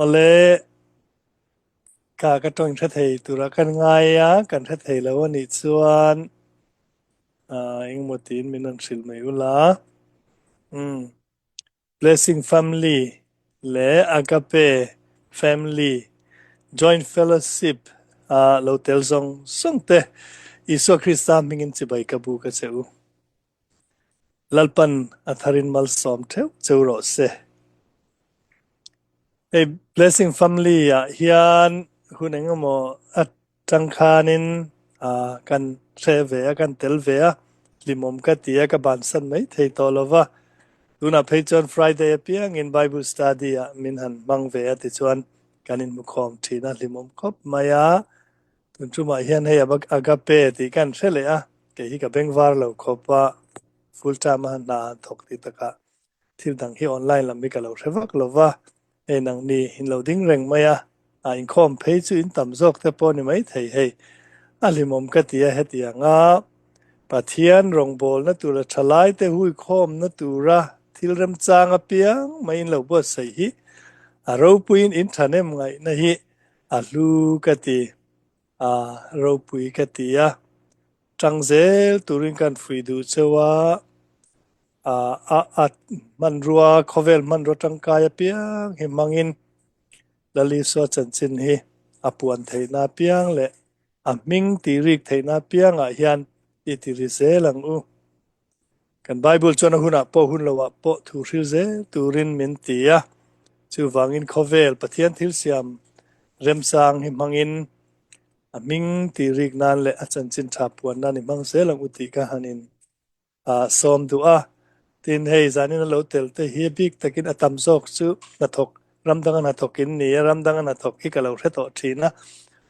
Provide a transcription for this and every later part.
Awle, ka ka tawng hre thei tura kan ngai a, kan hre thei lo a nih chuan engemaw tiin min rawn hrilh mai ula. Umm. Blessing Family leh Agape Family Joint Fellowship a lo tel zawng zawng te Isua Krista hmingin chibai ka bu ka che u. Lalpan a tharin malsawm theuh cheu rawh se. Hei Blessing Family ah hian hun engemaw a tang khanin kan hre ve a, kan tel ve a, hlimawm ka ti a, ka bansan mai thei tawh lo va. Tunah phei chuan Friday apiangin Bible study ah min han hmang ve a tichuan kan inhmukhawm thin a, hlimawm khawp mai a. Tun tumah hian hei Agape tih kan hre leh a, kei hi ka bengvar lo khawp a, full time a hna thawk tih takah thil dang hi online lam hi ka lo hre vak lo va, hei nangni in lo ding reng mai a, a inkhawm phei chu in tam zawk te pawh ni mai thei hei, a hlimawm ka ti a hetiang a, Pathian rawngbawlna tura thalai te huikhawmna tura thil remchang apiang mai in lo buatsaih hi a ropuiin in thahnem ngaihna hi a hlu ka ti, a ropui ka ti a, tang zel turin kan fuih duh cheu a, a a hmanrua khawvel hmanrua tangkai apiang hi hmangin Lalisua chanchin hi a puan theihna apiang leh a hming tih rik theihna apiangah hian i ti ri zel ang u. Kan Bible chuan a hunah pawh hun loah pawh thu hril zel turin min ti a, chuvangin khawvel Pathian thil siam remchang hi hmangin a hming tih rik nan leh a chanchin tha puan nan i hmang zel ang u tih ka han in sawm duh a. Tin, hei zanin a lo tel te hi bik takin a tam zawk chu hnathawk ram danga hnathawk in ni a, ram danga hnathawk hi ka lo hre tawh thin a,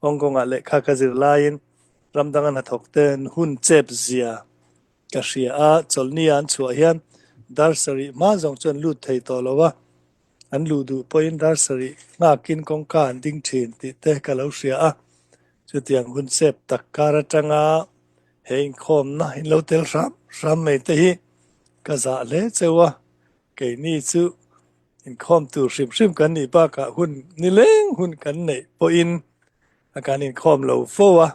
Hong Kong ah lehkha ka zir laiin ram danga hnathawk te hun chep zia Ka hria a, chawlhni an chhuah hian dar sarih hma zawng chu an lut thei tawh lo a, an luh duh pawhin dar sarih nghakin kawngka an ding thin tih te ka lo hria a, chutiang hun sep tak kar atanga he inkhawmna in lo tel hram hram mai te hi ka zah hle cheu a, keini chu inkhawm tur hrim hrim kan nih bakah hun nileng hun kan neih pawhin a kan inkhawm lo fo a.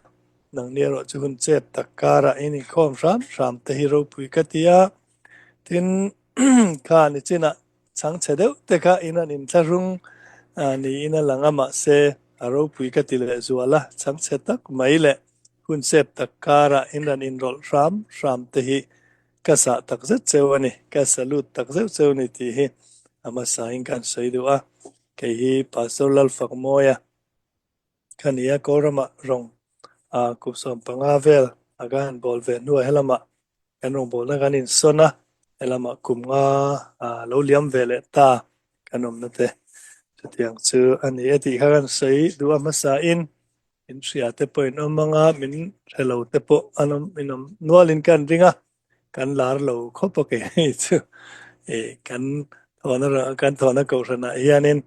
Nangni erawh chu hun chep tak karah in inkhawm hram hram te hi ropui ka ti a, tin kha nichinah chhangchhe deuh te kha in an inthlahrung niin a lang a, mahse a ropui ka ti leh zual a, chhangchhe tak mai leh hun chep tak karah in rawn inrawlh hram hram te hi ka sah tak zet cheu a ni, ka salute tak zeuh cheu a ni tih hi a hmasain ka han sawi duh a, kei hi Pastor Lalfakmawia Ka ni a, Kawlramah rawng kum 15 vel a kan han bawl ve hnuah helamah kan rawngbawlna kan insawn a, helamah kum nga lo liam ve leh ta kan awmna te chutiang chu a ni e tih kha kan sawi duh a hmasain min hria te pawh in awm anga min hre lo te pawh an awm in awm nualin kan ring a, kan lar lo khawp a kei hei chu kan thawhna kan thawhna kohhranah hianin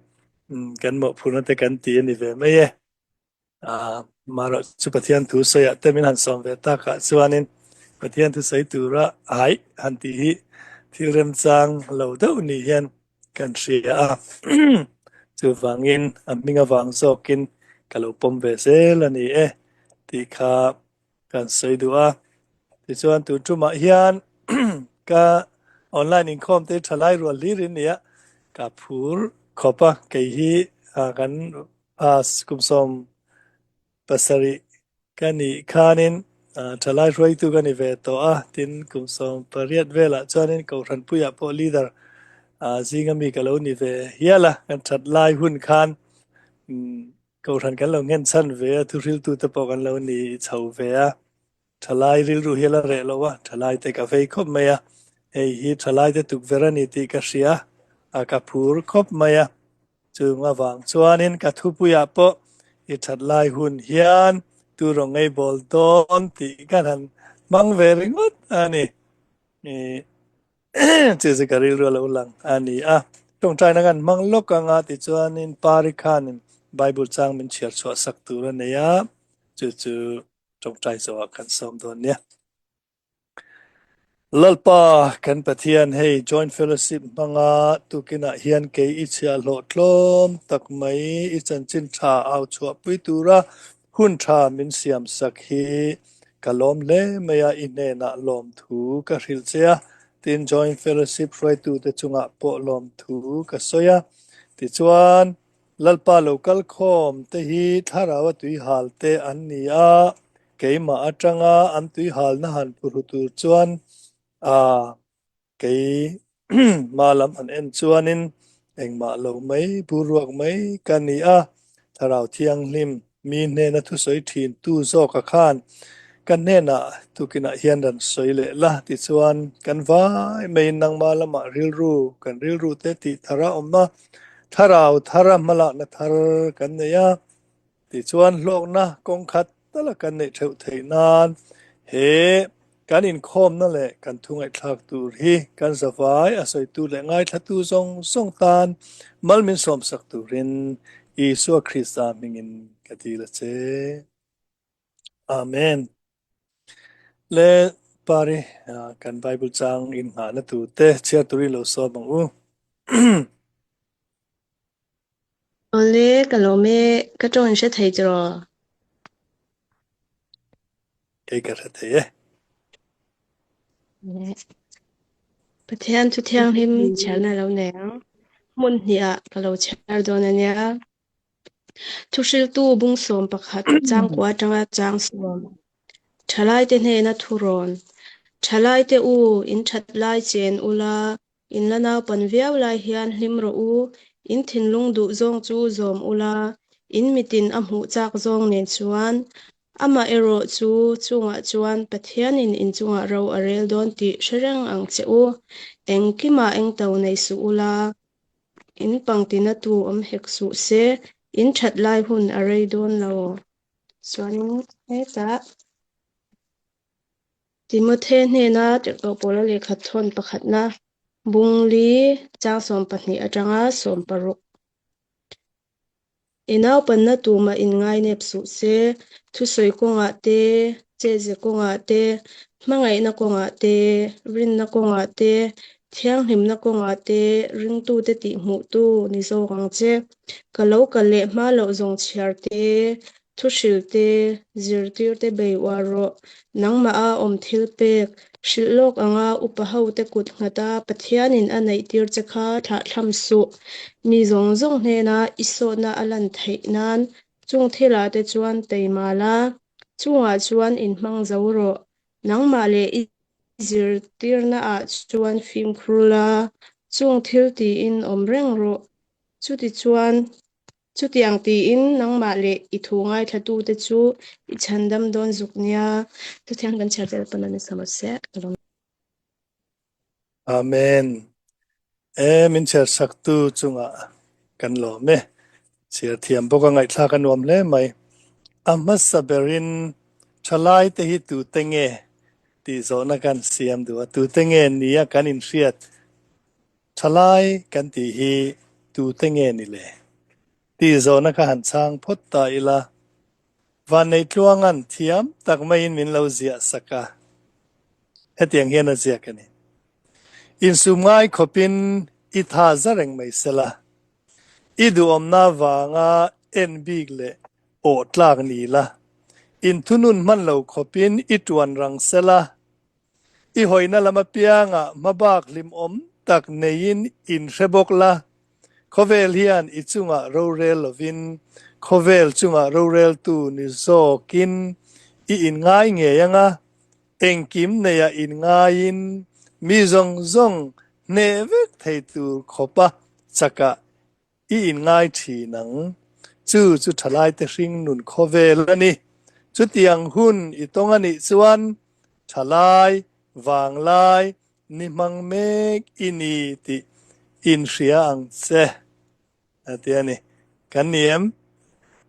kan mawhphurhna te kan ti a ni ve mai e. Marawh chu Pathian thu sawiah te min han sawm ve takah chuanin Pathian thu sawi tura haih han tih hi thil remchang lo deuh ni hian kan hria a. Chuvangin a hming avang zawkin ka lo pawm ve zel a ni e tih kha Kan sawi duh a, tichuan tun tumah hian ka online inkhawm te thalai rual hlir in nia, ka phur khawp a, kei hi kan kum 17 ka nih khanin thalai hruaitu ka ni ve tawh a, tin kum 18 velah chuanin Kohhranpuiah pawh leader zinga mi ka lo ni ve hial a, kan that lai hun khan Kohhran kan lo nghen chhan ve a, thuhriltute pawh kan lo ni chho ve a, thalai rilru hi a la reh lo a, thalai te ka vei khawp mai a, hei hi thalai te tukverh a ni tih ka hria a, ka phur khawp mai a, chung avang chuanin ka thupuiah pawh i that lai hun hian tu rawn ngei bawl dawn tih kan han hmang ve ringawt a ni. Chu chu ka rilru a lo lang a ni a. Tawngtaina kan hmang lawk anga tichuanin Pari khanin Bible chang min chhiar chhuah sak tur a nei a, chu chu tawngtai zawhah kan sawm dawn nia. Lalpa kan Pathian hei Joint Fellowship hmanga tukinah hian kei i chhiahhlawh tlawm tak mai i chanchin tha au chhuahpui tura hun tha min siam sak hi ka lawm hle mai a, i hnenah lawmthu ka hrilh che a, tin Joint Fellowship hruaitute chungah pawh lawmthu ka sawi a. Tichuan, Lalpa lo kal khawm te hi thlarau a tuihal te an ni a, keimah atanga an tuihalna han phuhru tur chuan a kei hma lam han en chuanin engmah lo mai bur ruak mai ka ni a, thlarau thianghlim mi hnena thusawi thin tu zawka khan ka hnenah tukinah hian rawn sawi leh la tichuan kan vai maiin nangmah lamah rilru kan rilru te tih thar a awm a, Thlarau thara hmalakna thar kan nei a, tichuan hlawkna kawng khat tala kan neih theuh theih nan he kan inkhawmna leh kan thu ngaihthlak tur hi kan zavai a sawitu leh ngaithlatu zawng zawng tan mal min sawmsak turin Isua Krista hmingin ka dil a che. Amen. Le Pari kan Bible chang in nghahna tur te chhiar turin lo sawm ang u. Awle, ka lawm e, ka tawng in hre thei tiraw? Kei ka hre thei e. Pathian thu thianghlim chhiarna lo nei ang. Hmun hnihah ka lo chhiar dawn a nia. Thuhriltu bung 11 changkua atanga chang sawm. Thalaite hnena thurawn. Thalaite u, in that lai chen ula, in la naupan viau lai hian hlim rawh u, in thinlung duh zawng chu zawm ula, in mitin a hmuh chak zawng nen chuan. Amah erawh chu chungah chuan Pathianin in chungah ro a rel dawn tih hre reng ang che u. Engkimah engto nei suh ula, In pangtina tu awm hek suh se, in that lai hun a rei dawn lo. Chuanin hetah Timothy hnena tirhkoh pawla lehkha thawn pakhatna bung li chang 12 atanga 16. I naupanna tumah in ngainep suh se, thusawi kawngah te, chetze kawngah te, hmangaihna kawngah te, rinna kawngah te, thianghlimna kawngah te ringtute tihhmuhtu ni zawk ang che. Ka lo kal leh hma loh zawng chhiar te, Thuhril te, zirtir te bei uar rawh. Nangmah a awm thil pek, hrilh lawk anga upa hote kut nghata Pathianin a neihtir che kha thlahthlam suh. Mi zawng zawng hnena i sawtna a lan theih nan chung thilah te chuan teima la, chungah chuan inhmang zo rawh. Nangmah leh i zirtirnaah chuan fimkhur la, chung thil tiin awm reng rawh. Chutichuan Chutiang tiin nangmah leh i thu ngaithlatute chu i chhandam dawn zuk nia. Chutiang kan chhiar tel pawn a ni sa se ka lawm. Amen. E min chhiar saktu chungah kan lawm e. Chhiar thiam bawk a ngaihthlak a nuam hle mai. A hmasa berin thalai te hi tute nge tih zawhna kan siam duh a, tute nge nia kan inhriat Thalai kan tih hi tute nge ni le? Tih zawhna kha han chhang phawt ta ila, Vanneitluanga'n thiam tak maiin min lo ziah sak a, hetiang hian a ziak a ni. Insum ngai khawpin i tha za reng mai sela, i duhawmna vanga en bik leh awh tlak ni la, inthunun hman lo khawpin i tuan rang sela, I hawina lam apiangah hmabak hlimawm tak neiin inhre bawk la, khawvel hian i chungah rorel lovin khawvel chungah roreltu ni zawkin i inngai ngei ang a, engkim neiah inngaiin mi zawng zawng hneh vek thei tur khawpa chakah I inngai thin ang. Chu chu thalaite hring nun khawvel a ni. Chutiang hun i tawng a nih chuan thalai, vanglai, ni hmang mek i ni tih inhria ang che, a ti a ni. Kan ni em?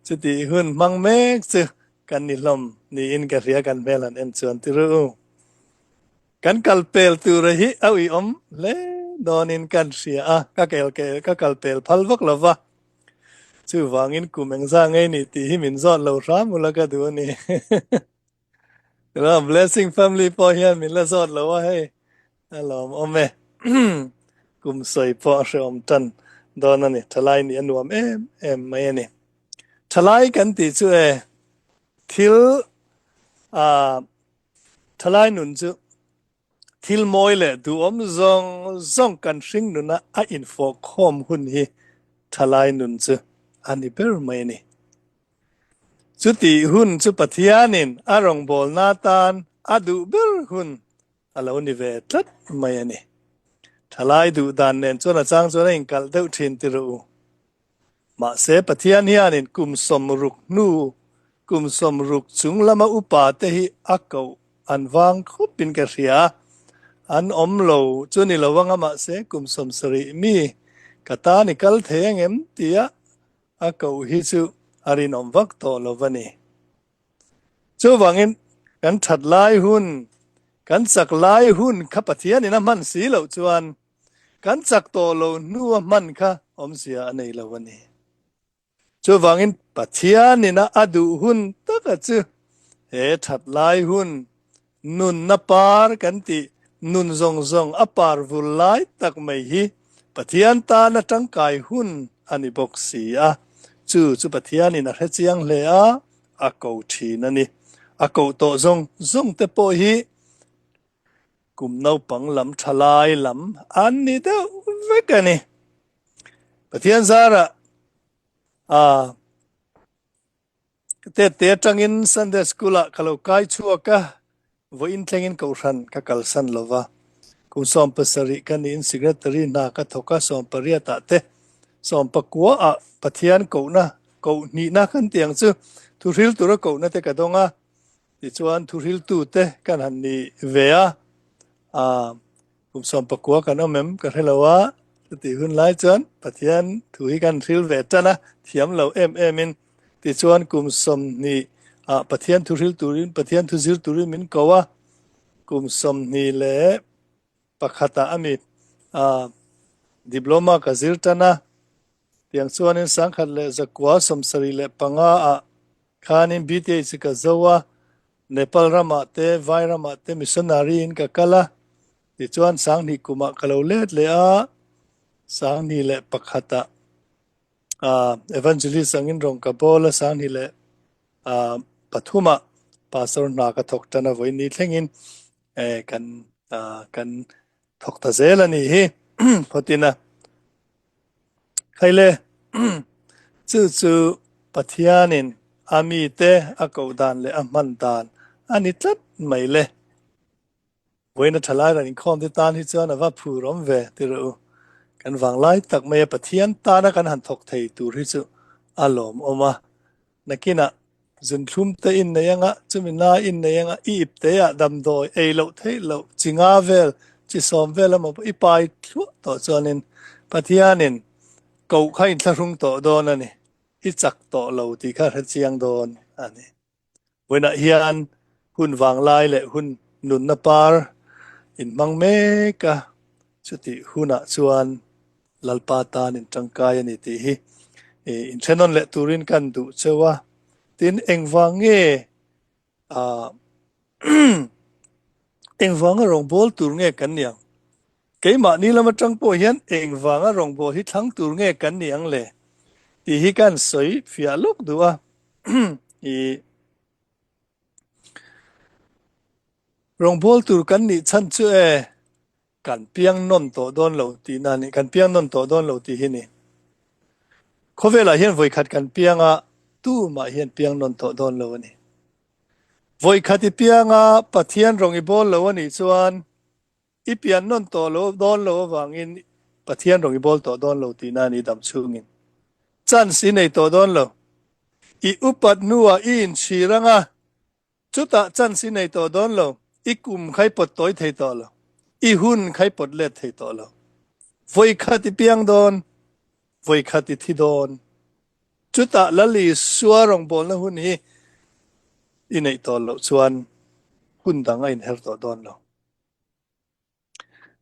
Chutih hun hmang mek chu kan ni hlawm niin ka hria kan hmel han en chuan ti ru. Kan kal pel tura hi a uiawm hle dawnin kan hria a, ka kel ka kal pel phal vak lo va. Chuvangin kum engzah ngei nih tih hi min zawt lo hram ula ka duh a ni. Blessing family pawh hian min la zawt lo a hei. A lawmawm e. Kum sawi pawh a hrehawm tan dawn a ni. Thalai nih a nuam em em mai a ni. Thalai kan tih chu e, thil ah thalai nun chu thil mawi leh duhawm zawng zawng kan hring nuna a infawhkhawm hun hi thalai nun chu a ni ber mai a ni. Chutih hun chu Pathianin a rawngbawlna tan a duh ber hun a lo ni ve tlat mai a ni. Thalai duh dan nen chuan a chang chuan a inkalh deuh thin ti rawh u. Mahse Pathian hianin kum 60 hnu, kum 60 chung lama upa te hi a koh an vang khawpin ka hria. An awm lo chu ni lo anga mahse kum 70 mi ka tan i kal thei angem tia a koh hi chu a rinawm vak tawh lo va ni. Chuvangin kan that lai hun, kan chak lai hun kha Pathianin a hman si loh chuan kan chak tawh lo hnu a hman kha awmzia a nei lo a ni. Chuvangin Pathianin a a duh hun taka chu he that lai hun, nunna par kan tih, nun zawng zawng a par vul lai tak mai hi Pathian tana tangkai hun a ni bawk si a, chu chu Pathianin a hre chiang hle a, a ko thin a ni. A koh tawh zawng zawng te pawh hi kum naupang lam thalai lam an ni deuh vek a ni. Pathian zarah a Ka tette atangin Sunday School ah ka lo kai chhuak a, vawiin thlengin kohhran ka kalsan lo va. Kum 70 ka niin Secretary hna ka thawk a, 18 ah te 19 ah Pathian kohna, kohhnihna kan tih ang chu, thuhril tura kohna te ka dawng a, tichuan thuhriltu te kan han ni ve a, aa. Kum 19 kan awm em ka hre lo a, chutih hun lai chuan Pathian thu hi kan hril ve tan a, thiam lo em em in. Tichuan kum 20 ah Pathian thu hril turin, Pathian thu zir turin min ko a, kum 21 ah ami diploma ka zir tan a, tiang chuanin 1975 ah khanin BTH ka zo a, Nepal ramah te, Vai ramah te missionary in ka kal a, tichuan 2000 kumah ka lo let leh a, 2001 ah evangelist angin rawn ka bawl a, 2003 ah pastor hna ka thawk tan a vawiin ni thlengin kan kan thawk ta zel a nih hi phawtin a. Khaile, chu chu Pathianin a mite a koh dan leh a hman dan a ni tlat mai le. Vawiina thalai ran inkhawm te tan hi chuan a va phur awm ve ti rawh u. Kan vanglai tak maia Pathian tana kan han thawk thei tur hi chu a lawmawm a. Nakinah zunthlum te in nei anga, chumi na in nei anga, i ip te ah damdawi ei loh theih loh chi nga vel, chi sawm vel emaw pawh i pai thluah tawh chuanin Pathianin koh kha inthlahrung tawh dawn a ni, i chak tawh lo tih kha hre chiang dawn a ni. Vawiinah hian hun vanglai leh hun nunna par inhmang mek a, chutih hunah chuan Lalpa tan in tangkai a ni tih hi inthenawn leh turin kan duh cheu a, tin engvang nge engvanga rawngbâwl tur nge kan ni ang? Keimahni lam atang pawh hian engvanga rawngbâwl hi thlang tur nge kan ni ang le? tih hi kan sawi fiah lawk duh a. Rawngbâwl tur kan nih chhan chu e. Kan piang nawn tawh dawn lo tih na ni, kan piang nawn tawh dawn lo tih hi ni. Khawvelah hian vawikhat kan piang a, tumah hian piang nawn tawh dawn lo a ni. Vawikhat i piang a, Pathian rawng i bawl lo a nih chuan i pian nawn tawh lo dawn lo avangin Pathian rawng i bawl tawh dawn lo tih na ni dam chhungin. Chance i nei tawh dawn lo. I upat hnuah i inchhir anga Chutah chance i nei tawh dawn lo, i kum kha i pawt tawi thei tawh lo, i hun kha i pawt let thei tawh lo. Vawikhat i piang dawn, vawikhat i thi dawn. Chutah Lal Isua rawngbawlna hun hi i neih tawh loh chuan hun dang a inher tawh dawn lo.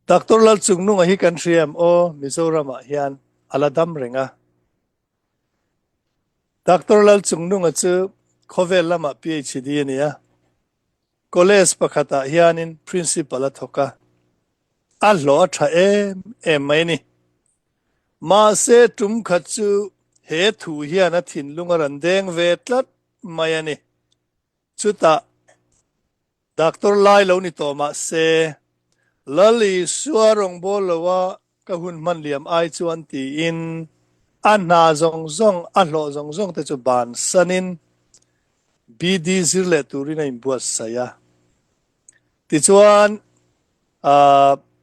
Doctor Lalchungnunga hi kan hria em aw, Mizoramah hian a la dam reng a. Doctor Lalchungnunga chu khawvel lamah PhD a ni a, college pakhatah hianin principal a thawk a. A hlawh a tha em em mai a ni. Mahse tum khat chu he thu hian a thinlung a rawn deng ve tlat mai a ni. Chutah Doctor lai lo ni tawh mah se, Lal Isua rawngbâwl loa ka hun hman liam ai chuan tiin a hna zawng zawng, a hlawh zawng zawng te chu bansanin BD zir leh turin a inbuatsaih a. Tichuan,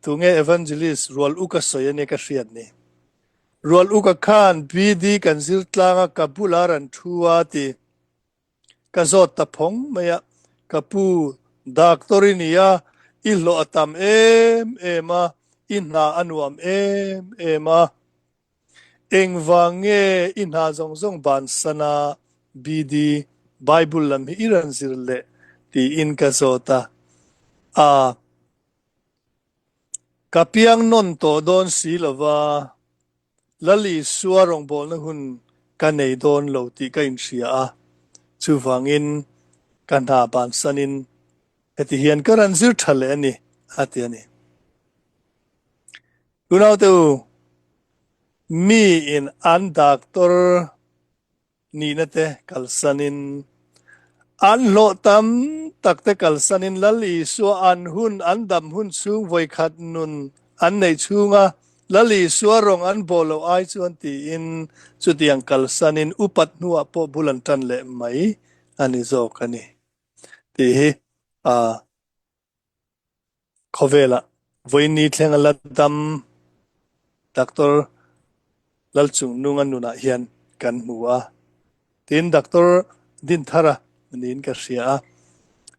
tunge Evangelist Rual Uka sawi a nia ka hriat ni. Rual Uka khan BD kan zir tlanga ka bulah rawn thu a ti. Ka zawt ta phawng mai a, Ka pu, doctor i ni a, i hlawh a tam em em a, i hna a nuam em em a. Engvang nge i hna zawng zawng bansan a, BD, Bible lam hi i rawn zir leh? tiin ka zawt a. A, ka piang nawn tawh dawn si lova. Lal Isua rawngbawlna hun ka nei dawn lo tih ka inhria a, chuvangin ka hna bansanin heti hian ka rawn zir tha leh a ni, a ti a ni. Unaute u, miin an doctor nihna te kalsanin, an hlawh tam tak te kalsanin Lal Isua an hun, an dam hun chhung vawikhat nun an neih chhunga Lal Isua rawng an bawh loh ai chuan tiin chutiang kalsanin upat hnuah pawh bul an tan leh mai a ni zawk a ni tih hi a Khawvelah vawiin ni thleng a la dam Doctor Lalchungnunga nunah hian kan hmu a. Tin, Doctor Dinthara niin ka hria a,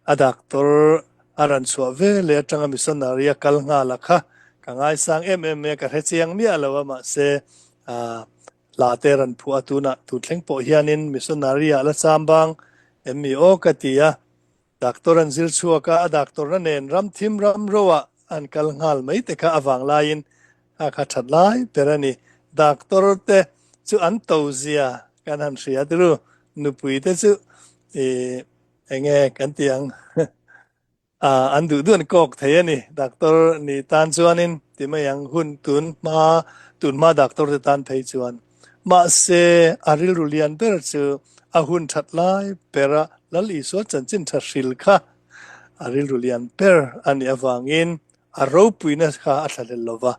a doctor a rawn chhuah ve leh atanga missionary a kal nghal a kha ka ngaisang em em mai a, ka hre chiang miah lo a, mahse hla te rawn phuah a tunah tun thleng pawh hianin missionary ah la cham bang em mi aw ka ti a. Doctor an zir chhuak a, a doctor-na nen ram thim ram roah an kal nghal mai te kha avang laiin kha kha that lai ber a ni. Doctor te chu an to zia kan han hria tiru, nupui te chu ih eng nge kan ti ang an duh duh an kawk thei a ni. Doctor nih tan chuanin ti mai ang hun tun hma tun hma doctor te tan phei chuan. Mahse, a rilru lian ber chu a hun that lai bera Lal Isua chanchin tha hril kha a rilru lian ber a nih avangin a ropuina kha a thlahlel lo va.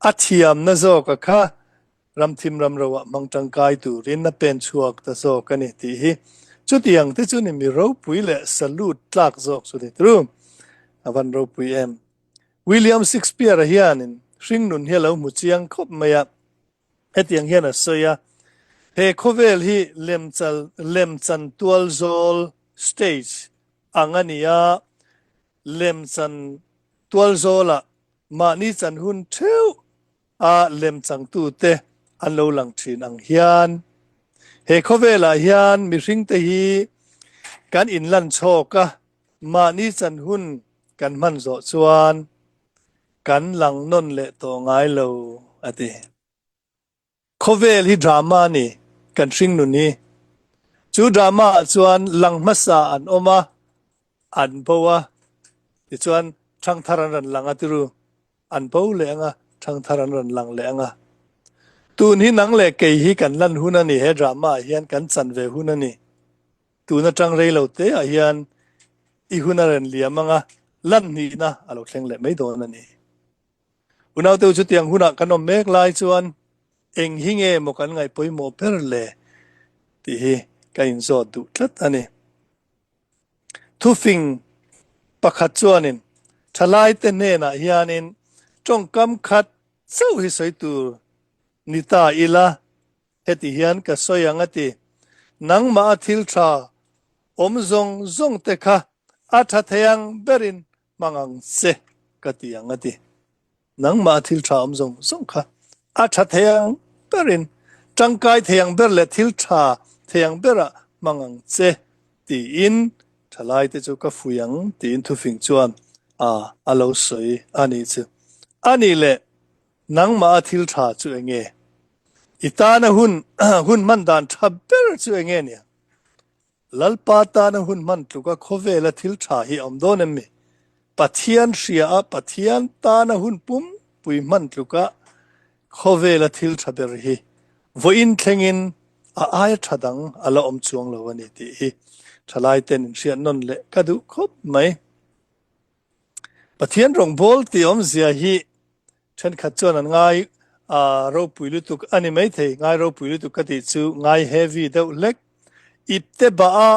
A thiamna zawka kha ramthim ramroah hmang tangkai turin a pen chhuak ta zawk a ni tih hi chutiang te chu ni mi ropui leh salute tlak zawk chu ni tru. A van ropui em. William Shakespeare-a hianin hringnun hi a lo hmu chiang khawp mai a. Hetiang hian a sawi a, He khawvel hi lemchan tualzawl, stage, ang a ni a, lemchan tualzawlah mahni chan hun theuh a lemchangtute an lo lang thin ang hian he khawvelah hian mihringte hi kan inlan chhawk a, mahni chan hun kan hman zawh chuan Kan lang nawn leh tawh ngai lo, a ti. Khawvel hi drama a ni, kan hringnun hi. Chu drama ah chuan lang hmasa an awm a, an bo a, tichuan thangthar an rawn lang a tiru, an bo leh ang a, thangthar an rawn lang leh ang a. Tun hi nang leh kei hi kan lan hun a ni, he drama ah hian kan chan ve hun a ni. Tun atang rei lo te ah hian i hun a rawn liam anga lan hnihna a lo thleng leh mai dawn a ni. Unaute u chutiang hunah kan awm mek lai chuan eng hi nge maw kan ngaih pawimawh ber le tih hi ka inzawt duh tlat a ni. Thufing pakhat chuanin thalaite hnenah hianin tawngkam khat chauh hi sawi tur ni ta ila Heti hian ka sawi ang a ti, Nangmah a thil tha awm zawng zawng te kha a tha thei ang berin hmang ang che ka ti ang a ti. Nangmah a thil tha awm zawng zawng kha a tha thei ang berin, tangkai thei ang ber leh thil tha thei ang berah hmang ang che tiin thalaite chu ka fui ang tiin thufing chuan a a lo sawi a nih chu. A nih leh Nangmah a thil tha chu eng nge? I tana hun hun hman dan tha ber chu eng nge nia? Lalpa tana hun hman tluka khawvela thil tha hi a awm dawn em mi? Pathian hria a, Pathian tana hun pumpui hman tluka khawvela thil tha ber hi vawiin thlengin a aia tha dang a la awm chuang lo a ni tih hi thalai ten inhriat nawn leh ka duh khawp mai. Pathian rawngbawl tih awmzia hi thenkhat chuan an ngai ropui lutuk a ni maithei, ngai ropui lutuk ka tih chu ngai heavy deuh hlek. Ipte bah a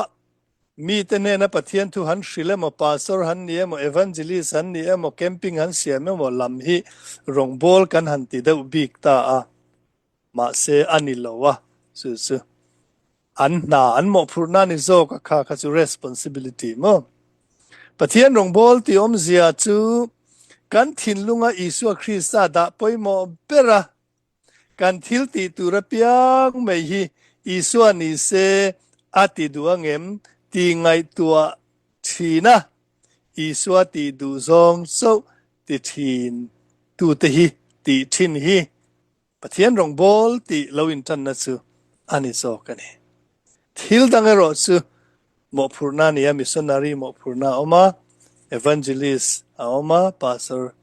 Mite hnena Pathian thu han hrilh emaw, pastor han ni emaw, evangelist han ni emaw, camping han siam emaw lam hi rawngbâwl kan han ti deuh bik ta a, mahse a ni lo a, chu chu an hna, an mawhphurhna a ni zawk a, kha kha chu responsibility maw? Pathian rawngbâwl tih awmzia chu kan thinlunga Isua Krista dah pawimawh ber a, Kan thil tih tur apiang mai hi Isua ni se a ti duh angem tih ngaihtuah thin a, Isua tih duh zawng chauh ti thin tute hi tih thin hi Pathian rawngbawl tih lo intanna chu a ni zawk a ni. Thil dang erawh chu mawhphurhna a ni a, missionary mawhphurhna a awm a, evangelist a awm a, pastor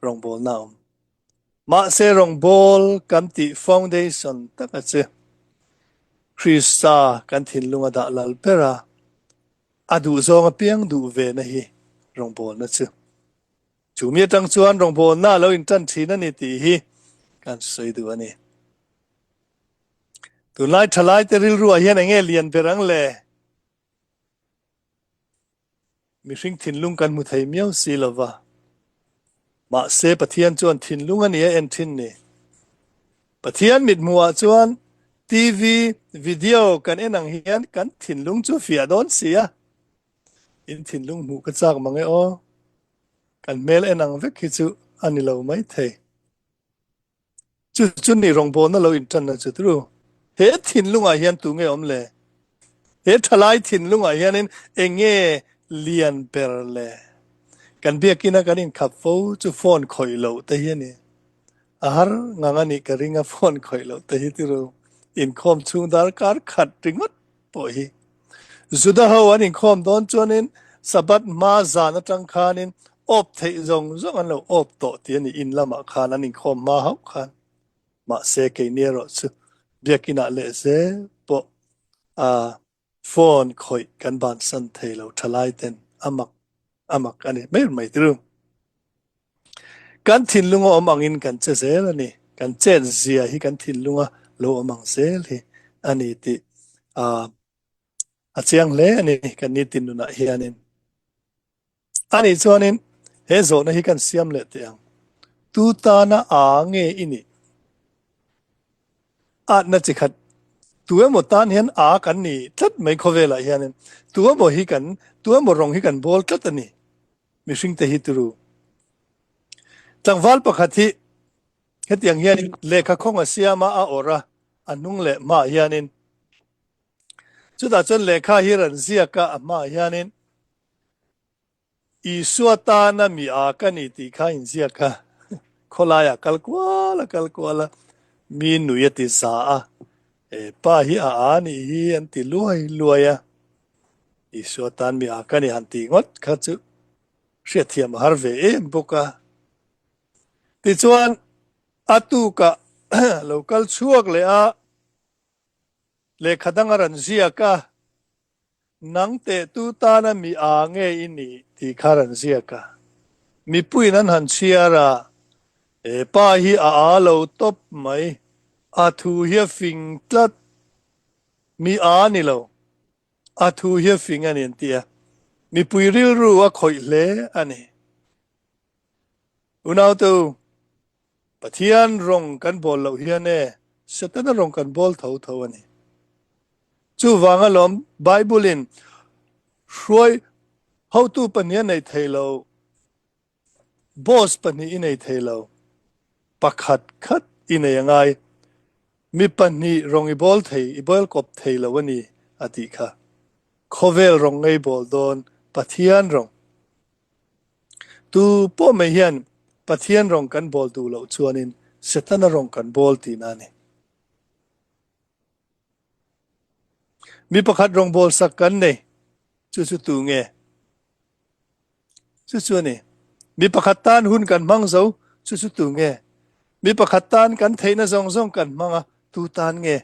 rawngbawlna a awm. Mahse rawngbawl kan tih foundation taka chu Krista kan thinlung a dah lal ber a, a duhzawng apiang duh ve na hi rawngbawlna chu. Chu mi atang chuan rawngbawlna a lo intan thin a ni tih hi kan sawi duh a ni. Tunlai thalaite rilruah hian enge lian ber ang le? Mihring thinlung kan hmu thei miau si lo va. Mahse Pathian chuan thinlung a ni a en thin ni. Pathian mithmuhah chuan TV video kan en ang hian kan thinlung chu fiah dawn si a. In thinlung hmuh ka chak mang e aw. Kan hmel en ang vek hi chu a ni lo maithei. Chu chu ni rawngbawlna lo intanna chu turu. He thinlungah hian tu nge awm le? He thalai thinlungah hianin eng nge lian ber le? Kan biakina kan inkhap fo chu phone khawih loh te hi a ni. A har ngang a nih ka ring a phone khawih loh te hi turu. Inkhawm chhung darkar khat ringawt pawh hi. Juda ho an inkhawm dawn chuanin Sabbath hma zan atang khanin awp theih zawng zawng an lo awp tawh tih a ni, in lamah khan an inkhawm hma hauh khan. Mahse keini erawh chu biakinah leh zel pawh a phone khawih kan bansan thei lo thalai ten a mak a mak a ni mai mai turu. Kan thinlunga awm angin kan che zel a ni. Kan chet zia hi kan thinlunga lo awm ang zel hi a ni tih a chiang hle a ni kan nitin nunah hianin. A nih chuanin he zawhna hi kan siam leh teh ang. Tu tana a nge i nih? Atna chi khat tu emaw tan hian a kan ni tlat mai khawvelah hianin tu emaw hi kan tu emaw rawng hi kan bawl tlat a ni. Mihringte hi turu. Tlangval pakhat hi hetiang hian lehkha khawng a siam a, a awrh a, a hnung leh hmaah hianin chutah chuan lehkha hi rawn ziak a, a hmaah hianin Isua tana mi a ka ni tih kha a inziak a, khawlaiah kal kual a kal kual a, mi nui a ti za a, he pa hi a a nih hi an ti luai luai a. Isua tan mi a ka ni han tih ngawt kha chu hriatthiam a har ve em bawk a. Tichuan, a tukah lo kal chhuak leh a, lehkha dang a rawn ziak a, Nang tehtu tana mi a nge i nih tih kha rawn ziak a. Mipuiin an han chhiar a, he pa hi a a lo tawp mai, a thu hi a fing tlat, mi a ni lo. A thu hi a fing a ni an ti a, mipui rilru a khawih hle a ni. Unaute u, Pathian rawng kan bawl loh hian e, Setana rawng kan bawl tho tho a ni. Chuvang alawm Bible-in hruai hotu pahnih a nei thei lo. Boss pahnih i nei thei lo, pakhat khat i nei a ngai. Mi pahnih rawng i bawl thei, i bawl kawp thei lo a ni, a tih kha. Khawvel rawng ngei bawl dawn, Pathian rawng. Tu pawh mai hian Pathian rawng kan bawl duh loh chuanin Setana rawng kan bawl tihna a ni. Mi pakhat rawng bawl sak kan nei, chu chu tu nge? Chu chu a ni. Mi pakhat tan hun kan hmang zo, chu chu tu nge? Mi pakhat tan kan theihna zawng zawng kan hmang a, tu tan nge?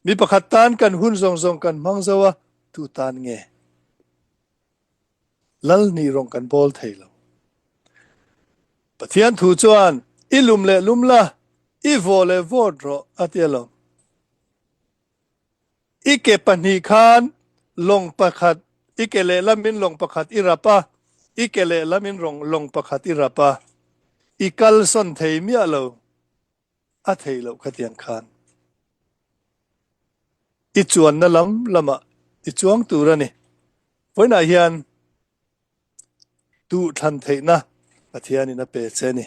Mi pakhat tan kan hun zawng zawng kan hmang zo a, tu tan nge? Lal nih rawng kan bawl thei lo. Pathian thu chuan i lum leh lum la, i vawh leh vawt rawh a ti alawm. I ke pahnih khan lawng pakhat, i ke lehlamin lawng pakhat i rap a, i ke lehlamin lawng pakhat i rap a, i kalsawn thei miah lo. A theih loh khatiang khan i chuanna lam lamah i chuang tur a ni. Vawiinah hian duhthlan theihna Pathianin a pe che a ni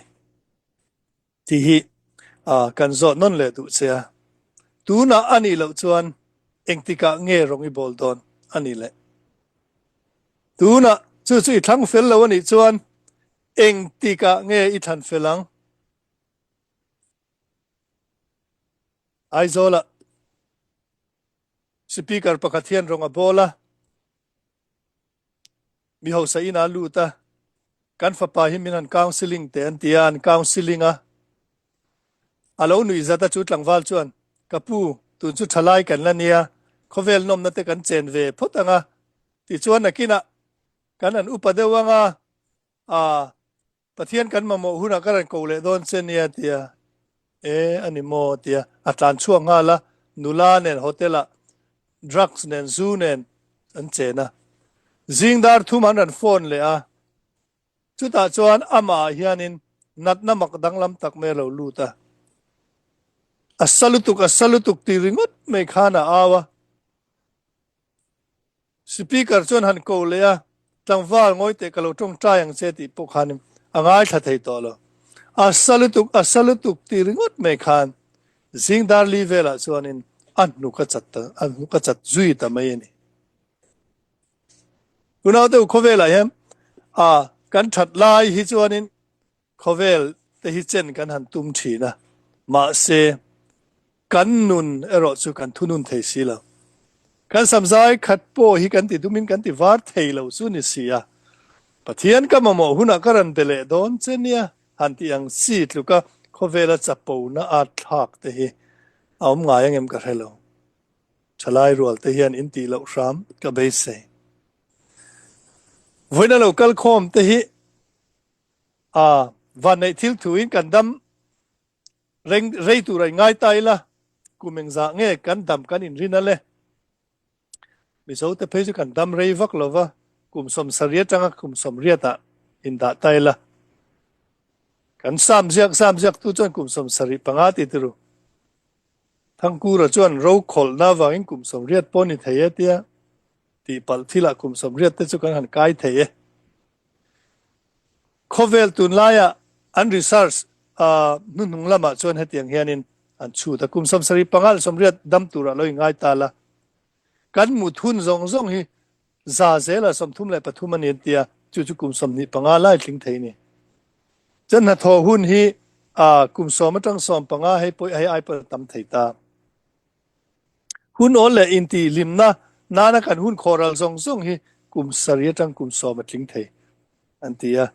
tih hi kan zawh nawn leh duh che a. Tunah a nih loh chuan engtikah nge rawng i bawl dawn a nih le? Tunah chu chu i thlang fel lo a nih chuan engtikah nge i thlan fel ang? Aizawlah Speaker pakhat hian rawng a bawl a, mi hausa inah a lut a, kan fapa hi min han counselling teh an ti a, an counselling a, a lo nuih zat a chu tlangval chuan, Ka pu, tun chu thalai kan la nia, khawvel nawmna te kan chen ve phawt ang a, tichuan nakinah kan han upa deuh ang a, aa, Pathian kan mamawh hunah ka rawn ko leh dawn che nia tia e a ni maw tia a tlan chhuak nghal a, nula nen hotel ah drugs nen zu nen an chen a, zing dar thum an rawn phone leh a, chutah chuan amah ah hianin natna mak danglam tak mai a lo lut a, a sa lutuk a sa lutuk tih ringawt mai khan a au a. Speaker chuan han ko leh a, tlangval ngawi teh ka lo tawngtai ang che tih pawh khan a ngaithla thei tawh lo. A sa lutuk, a sa lutuk tih ringawt mai khan zing dar li velah chuanin a hnuk a chat ta, a hnuk a chat zui ta mai a ni. Tunau deuh khawvelah hian a kan that lai hi chuanin Khawvel te hi chen kan han tum thin a, mahse kan nun erawh chu kan thunun thei si lo. Kan samzai khat pawh hi kan ti dumin kan ti var thei lo chu ni si a, Pathian ka mamawh hunah ka rawn be leh dawn che nia han tih ang chi tluka khawvela chapona at thlak te hi a awm ngai angem ka hre lo. Thalai rual te hian in tih loh hram ka beisei. Vawiina lo kal khawm te hi A, vanneih thil thuin kan dam reng rei tur a inngai ta ila, kum engzah nge kan dam kan inrin a le? Mizote phei chu kan dam rei vak lo va, kum sawmsarih atanga kum sawmriatah indah ta ila. Kan sam ziak sam ziaktu chuan kum 75 ti tiru. Thangkura chuan ro khawlhna avangin kum 80 pawh ni thei e tia tihpalh thilah kum 80 te chu kan han kai thei e. Khawvel tunlaia an research hnuhnung lamah chuan hetiang hianin an chhut a, kum 75 leh 80 dam turah lo ingai ta la, kan mut hun zawng zawng hi za zela 33 a ni an ti a, chu chu kum 25 lai tling thei a ni. Chuan hnathawh hun hi kum sawm atang 15 hei pawh hei ai pawh a tam thei ta. Hun awl leh intihhlimna nana kan hun khawhral zawng zawng hi kum sarih atang kum sawm a tling thei an ti a.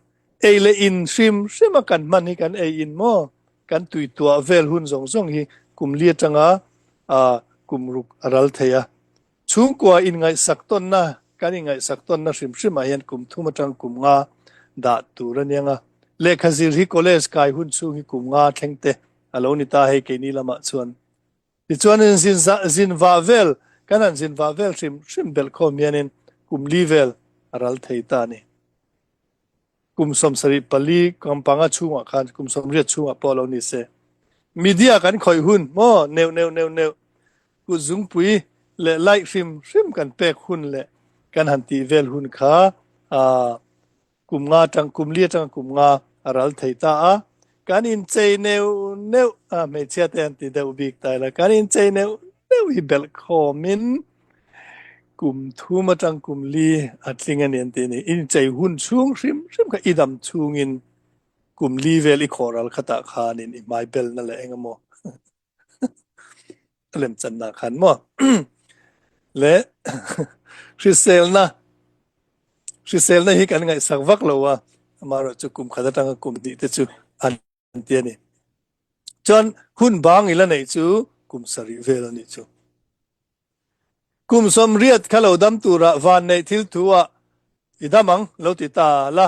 Ei leh in hrim hrima kan hman hi kan ei in maw? Kan tui tuah vel hun zawng zawng hi kum li atanga kum ruk a ral thei a. Chhungkua inngaihsak tawnna kan inngaihsak tawnna hrim hrimah hian kum thum atang kum nga dah tur a niang a. Lehkha zir hi college kai hun chhung hi kum nga thleng te a lo ni ta hei keini lamah chuan. Tichuan in zin zin vah vel, kan han zin vah vel hrim hrim belh khawm hianin kum li vel a ral thei ta a ni. Kum 74 kam panga chhungah khan kum 80 chhungah pawh lo ni se. Media kan khawih hun maw neuh neuh neuh neuh kut zungpui leh laih hrim hrim kan pek hun leh kan han tih vel hun kha aa Kum nga atang kum li atanga kum nga a ral thei ta a, kan inchei neuh neuh a, hmeichhia te an ti deuh bik ta ila, kan inchei neuh neuh hi belh khawmin kum thum atang kum li a tling a ni an ti a ni. Inchei hun chhung hrim hrim kha i dam chhungin kum li vel i khawh ral khatah khanin i hmai belna leh eng emaw a lemchanna khan maw le hriselna. Hriselna hi kan ngaihsak vak lo a, amaherawhchu kum khat atanga kum hnih te chu an ti a ni. Chuan hun bang ila neih chu kum sarih vel a nih chu. Kum 80 kha lo dam tura van neih thil thu ah i dam ang lo ti ta la,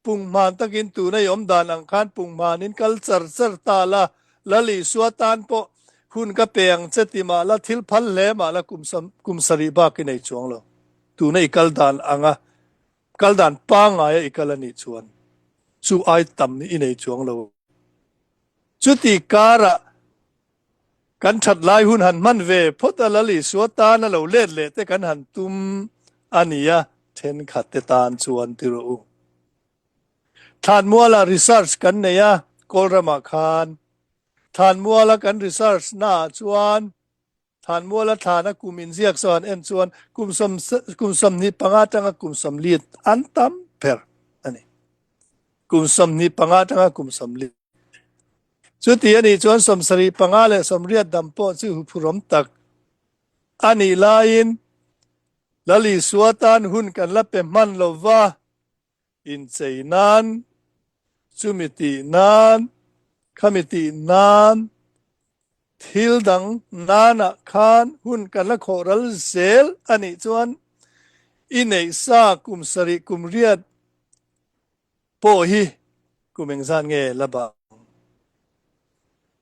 punghman takin tuna i awm dan ang khan punghman in kal char char ta la, Lal Isua tan pawh hun ka pe ang che ti mah la, thil phal hle mah la kum kum sarih bak i nei chuang lo. Tuna i kal dan anga kal dan pangngaia i kal a nih chuan chu ai tam i nei chuang lo. Chuti karah Kan that lai hun han hman ve phawt a Lal Isua tan a lo let leh te kan han tum a nia thenkhat te tan chuan ti rawh u. Thlanmualah research kan nei a Kawlramah khan Thlanmuala kan research naah chuan Thlanmuala thlana kum inziak saw han en chuan kum kum 25 atanga kum 40 an tam ber a ni. Kum 25 atanga kum 40. Chuti a nih chuan 75 leh 80 dam pawh chu huphurawm tak a nih laiin Lal Isua tan hun kan la pe hman lo va, inchei nan, chumi tih nan, khami tih nan, thil dang nanah khan hun kan la khawh ral zel a nih chuan i neih sa kum sarih kum riat pawh hi kum engzat nge la bang?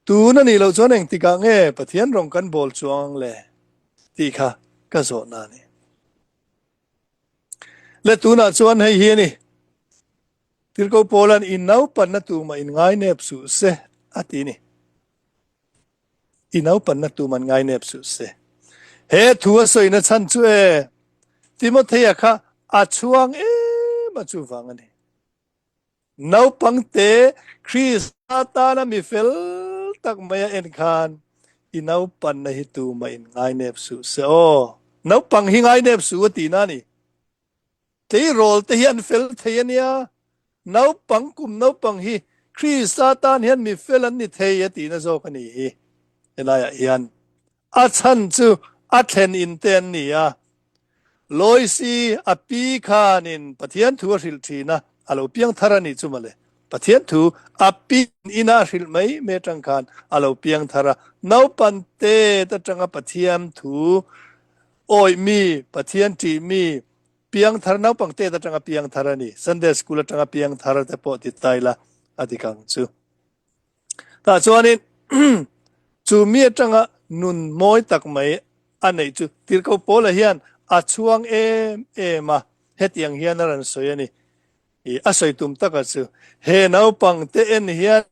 Tun a nih loh chuan engtikah nge Pathian rawng kan bawl chuang ang le? tih kha ka zawhna a ni. Le tunah chuan hei hi a ni, Tirhkoh Paula'n i naupanna tumah in ngainep suh se a ti a ni. I naupanna tum an ngainep suh se. He thu a sawina chhan chu e, Timothea kha a chhuang em a chuvang a ni. Naupangte Krista tana mi fel tak mai a en khan i naupanna hi tumah in ngainep suh se aw. Naupang hi ngainep suh a tihna a ni. Tleirawl te hi an fel thei a nia, naupang kum naupang hi Krista tan hian mi fel an ni thei a tihna zawk a ni hi helaiah hian a chhan chu a thlen in te an ni a. Loisi a pi khanin Pathian thu a hrilh thin a, a lo piang thar a nih chu mawle. Pathian thu a pi ina a hrilh mai mai atang khan a lo piang thar a, naupan tet atanga Pathian thu Awih mi, Pathian ṭih mi, piangthar naupang tet aṭanga piangthar a ni. Sunday school aṭanga piangthar te pawh ti ta ila a dik ang chu. Tah chuanin chu mi aṭanga nun mawi tak mai a neih chu Tirhkoh Paula hian a chhuang em em a, hetiang hian a rawn sawi a ni. A sawi tum taka chu he naupang te en hian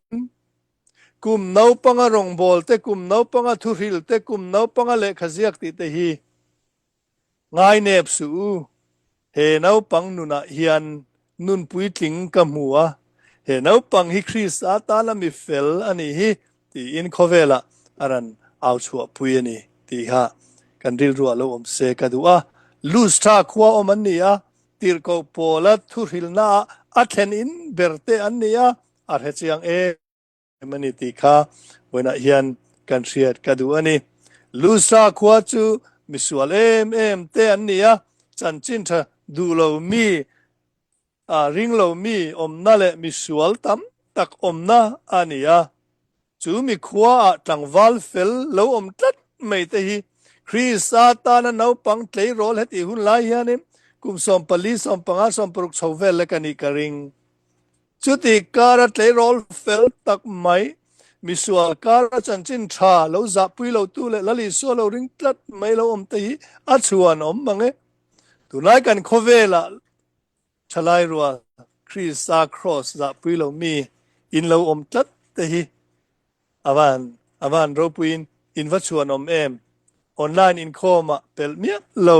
Kum naupanga rawngbâwl te, kum naupanga thuhril te, kum naupanga lehkha ziak tih te hi ngainep suh u. He naupang nunah hian nun puitling ka hmu a, he naupang hi Krista tana mi fel a nih hi tiin khawvelah a rawn au chhuahpui a ni tih kha kan rilruah lo awm se ka duh a. Lustra khua awm an ni a, tirhkoh Paula thuhrilnaah a thlen in ber te an ni a, A hre chiang em a ni tih kha vawiinah hian kan hriat ka duh a ni. Lustra khua chu misual em em te an ni a, chanchin tha duh lo mi, ring lo mi awmna leh misual tam tak awmna a ni a. Chu mi khuaah tlangval fel lo awm tlat mai te hi Krista tana naupang tleirawl hetih hun lai hianin kum 14, 15, 16 chho vel lek a nih ka ring. Chuti kara tleirawl fel tak mai, misual kara chanchin tha lo zahpui lotu leh Lal Isua lo ring tlat mai lo awm te hi a chhuan awm mang e. Tunlai kan khawvelah Thalai rual Krista Kraws zahpui lo mi in lo awm tlat te hi a van a van ropuiin in va chhuan awm em? Online inkhawm ah pelh miah lo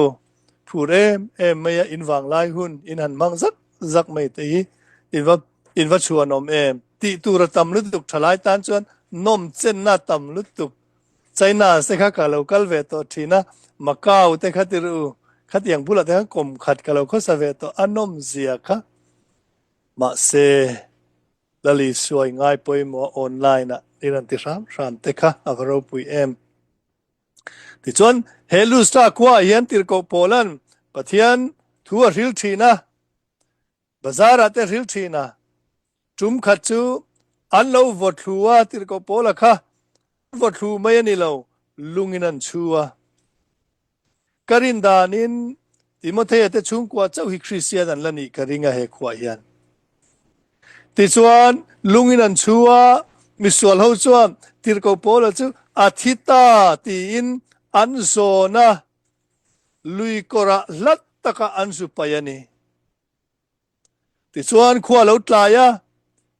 phur em em mai a in vanglai hun in han hmang zak zak mai te hi in va in va chhuan awm em? Tih tur a tam lutuk thalai tan chuan nawm chenna tam lutuk China te kha ka lo kal ve tawh thin a, Macau te kha tir u, khatiang bulah te khan kum khat ka lo khawsa ve tawh a nawm zia kha. Mahse, Lali suai ngai pawimawh online ah i rawn ti hram hram te kha a va ropui em. Tichuan, he Lustra khua ah hian tirhkoh Paula'n Pathian thu a hril thin a. Bazar ah te hril thin a. Tum khat chu an lo vaw thlu a tirhkoh Paula kha an vaw thlu mai a ni lo, lungin an chhu a. Ka rin danin Timothea te chhungkua chauh hi Kristian an la nih ka ring a he khuah hian. Tichuan lungin an chhu a, misual ho chuan tirhkoh Paula chu a thi ta tiin an zawn a, lui kawrah hlat takah an zu paih a ni. Tichuan khua a lo tlai a,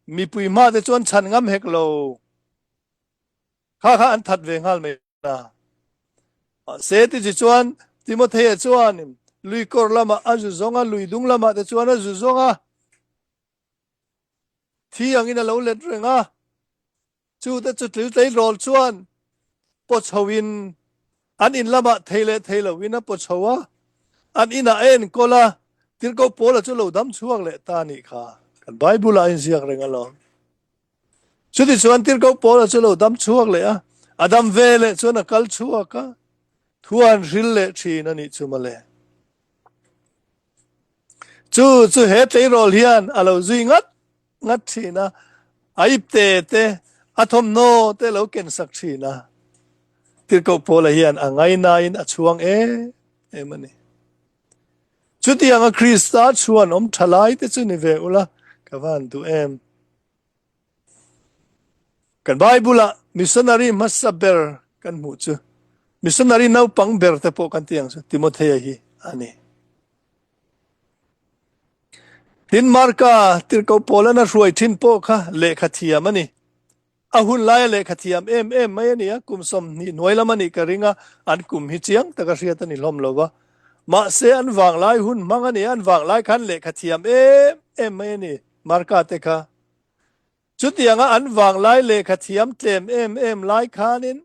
mipui hma te chuan chhan ngam hek lo. Kha kha an that ve nghal mai a. Mahse tichi chuan Timothea chuan lui kawr lamah a zu zawng a, lui dung lamah te chuan a zu zawng a. Thi angin a lo let reng a. Chu te chu tlil tleirawl chuan paw chho in an in lamah thei leh thei lo in a paw chho a, an inah a enkawl a, Tirhkoh Paula chu lo dam chhuak leh ta a nih kha. Kan Bible ah a inziak reng alawm. Chutichuan Tirhkoh Paula chu lo dam chhuak leh a, a dam ve leh chuan a kal chhuak a, thu an hril leh thin a nih chu mawle. Chu chu he tleirawl hian a lo zui ngat ngat thin a, a ipte te, a thawmhnaw te lo ken sak thin a. Tirhkoh Paula hian a ngainain a chhuang em em a ni. Chutianga Krista chhuan awm tha lai te chu ni ve ula ka van duh em. Kan Bible-ah missionary hmasa ber kan hmuh chu missionary naupang ber te pawh kan ti ang chu Timothea hi a ni. Tin, Marka tirhkoh Paula'n a hruai thin pawh kha lehkha thiam a ni. A hun laia lehkha thiam em em mai a ni a, kum 20 hnuai lam a nih ka ring a, an kum hi chiang taka hriat a ni hlawm lo va. Mahse, an vanglai hun hmang a ni a, an vanglai khan lehkha thiam em em mai a ni Marka te kha. Chutianga an vanglai lehkha thiam tlem em em lai khanin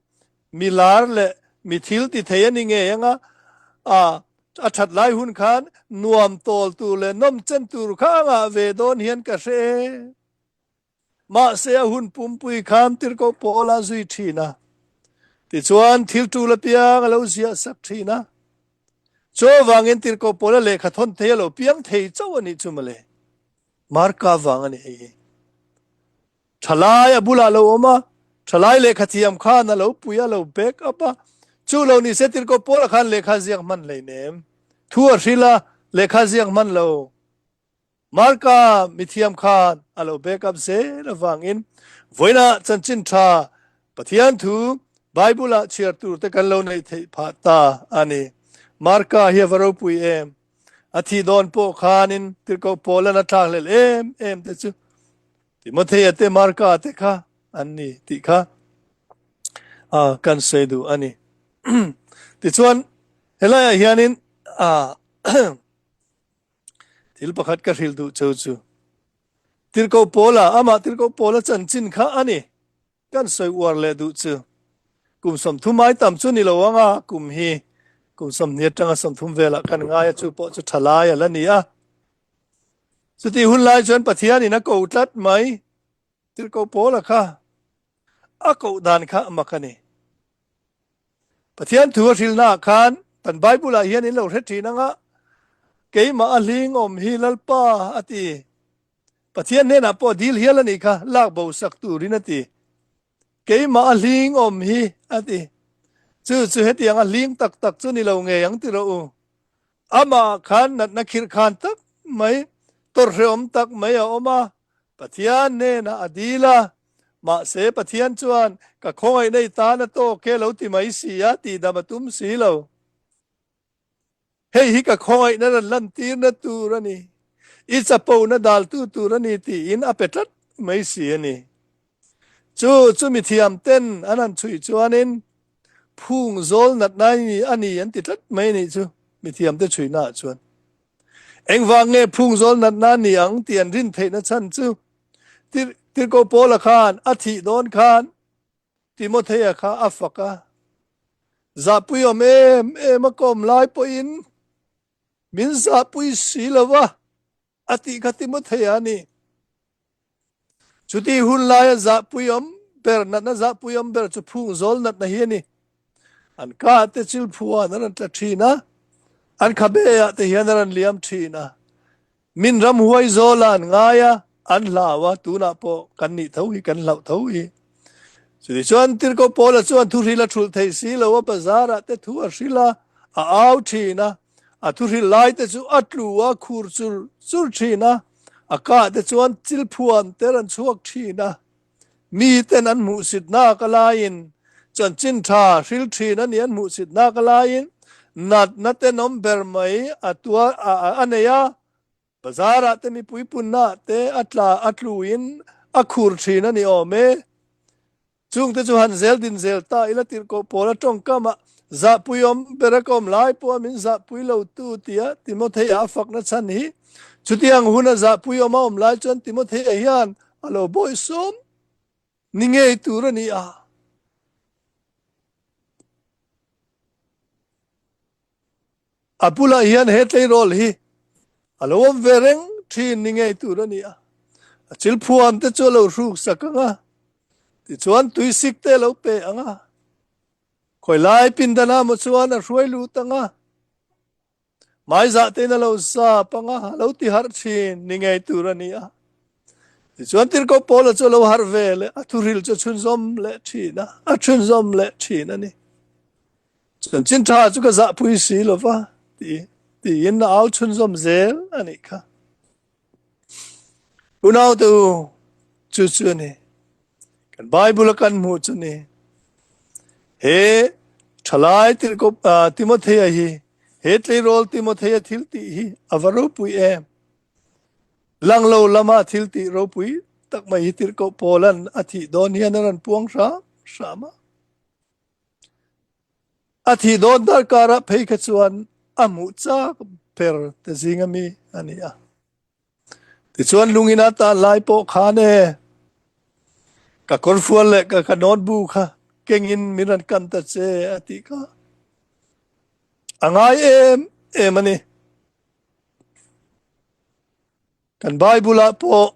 mi lar leh mi thil ti thei a ni ngei anga, a a that lai hun khan nuam tawl tur leh nawm chen tur kha a ngah ve dawn hian ka hre e. Mahse a hun pumpui khan tirhkoh pawl a zui thin a, tichuan thil tul apiang a lo ziah sak thin a. Chuvangin tirhkoh pawl a lehkha thawn thei a lo piang thei chauh a nih chu mawle. Marka vang a ni hei hi. Thalai a bulah lo awm a, thalai lehkha thiam khan a lo pui a, lo back up a. Chu lo ni se tirhkoh Paula khan lehkha ziak hman hleinem. Thu a hril a, lehkha ziak hman lo. Marka mithiam khan a lo back up zel avangin vawiinah chanchin tha Pathian thu Bible-ah chhiar tur te kan lo neih theih phah ta a ni. Marka hi a va ropui em! A thih dawn pawh khanin tirhkoh Paula'n a thlakhlelh em em te chu Timothea te Marka te kha an ni tih kha kan sawi duh a ni. Tichuan helaiah hianin thil pakhat ka hrilh duh cheu chu tirhkoh Paula amah tirhkoh Paula chanchin kha a ni. Kan sawi uar leh duh chu kum 30 ai tam chu ni lo ang a, kum hi kum 20 atanga 30 velah kan ngai a, chu pawh chu tha lai a la ni a. Chutih hun lai chuan Pathianin a ko tlat mai, Tirhkoh Paula kha a koh dan kha a mak a ni. Pathian thu a hrilhnaah khan kan Bible-ah hian in lo hre thin ang a, Keimah a hling awm hi Lalpa a ti. Pathian hnenah pawh dil hial a nih kha, lak bo sak turin a ti. Keimah a hling awm hi a ti. Chu chu hetiang a hling tak tak chu ni lo ngei ang ti rawh u. Amah khan natna khirh khan tak mai, tawrhreawm tak mai a awm a, Pathian hnenah a dil a, mahse Pathian chuan ka khawngaihna i tan a tawk e lo ti mai si a, tihdam a tum si lo. Hei hi ka khawngaihna rawn lantirna tur a ni, i chapona daltu tur a ni tiin a pe tlat mai si a ni. Chu chu mithiam ten an han chhui chuanin phung zawl natna a ni an ti tlat mai a nih chu mithiam te chhuina ah chuan. Engvang nge phung zawl natna a ni ang tih an rin theihna chhan chu Tirhkoh Paula khan a thih dawn khan Timothea kha a fak a, Zahpuiawm em em a kawm lai pawhin min zahpui si lo va, a tih kha Timothea a ni. Chutih hun laia zahpuiawm ber natna zahpuiawm ber chu phung zawl natna hi a ni. An ka te chilphuan a rawn tla thin a, an khabe ah te hian a rawn liam thin a. Min ramhuai zawla an ngai a, an hlau a, tunah pawh kan nih tho hi, kan hlauh tho hi. Chutichuan Tirhkoh Paula chuan thuhril a thulh theih si lo a, bazar ah te thu a hril a, a au thin a, a thuhril lai te chu a tlu a, khur chur chur thin a, a kah te chuan chilphuan te rawn chhuak thin a. Mi ten an hmuhsitnak a laiin chanchin tha hril thin a ni, an hmuhsitnak a laiin natna tenawm ber mai a tuar a nei a, bazar ah te mipui punna ah te a tla a tlu in a khur thin a ni awm e. Chung te chu han zel din zel ta ila tirhkoh pawl a tawngkam ah zahpui awm ber a ka awm lai pawh a min zahpui lo tu tia Timothea a fakna chhan hi chutiang hun a zahpui awm a awm lai chuan Timothea hian A lo bawihsawm ni ngei tur a ni a. A bulah hian he tleirawl hi a lo awm ve reng thin ni ngei tur a ni a. A chilphuam te chu a lo hruk sak ang a, tichuan tuisik te a lo pe ang a. Khawilai pindan ah maw chuan a hruai lut ang a. Hmaizah tein a lo zap ang a, a lo ti harh thin ni ngei tur a ni a. Tichuan Tirhkoh Paula chu a lo harh ve leh a thuhril chu a chhunzawm leh thin a, a chhunzawm leh thin a ni. Chanchin tha chu ka zahpui si lo va ti tiin a au chhunzawm zel a nih kha. Unaute u, chu chu a ni. Kan Bible a kan hmuh chu ni. He thalai tirhkoh Timothea hi, he tleirawl Timothea thil tih hi a va ropui em? Lang lo lama thil tih ropui tak mai hi tirhkoh Paula'n a thih dawn hian a rawn puang hram hram a. A thih dawn darkarah phei kha chuan a hmuh chak ber te zinga mi a ni a. Tichuan lungin a tan lai pawh khan e, ka kawrfual leh ka ka notebook kha kengin min rawn kan ta che a tih kha a ngai em em a ni. Kan Bible ah pawh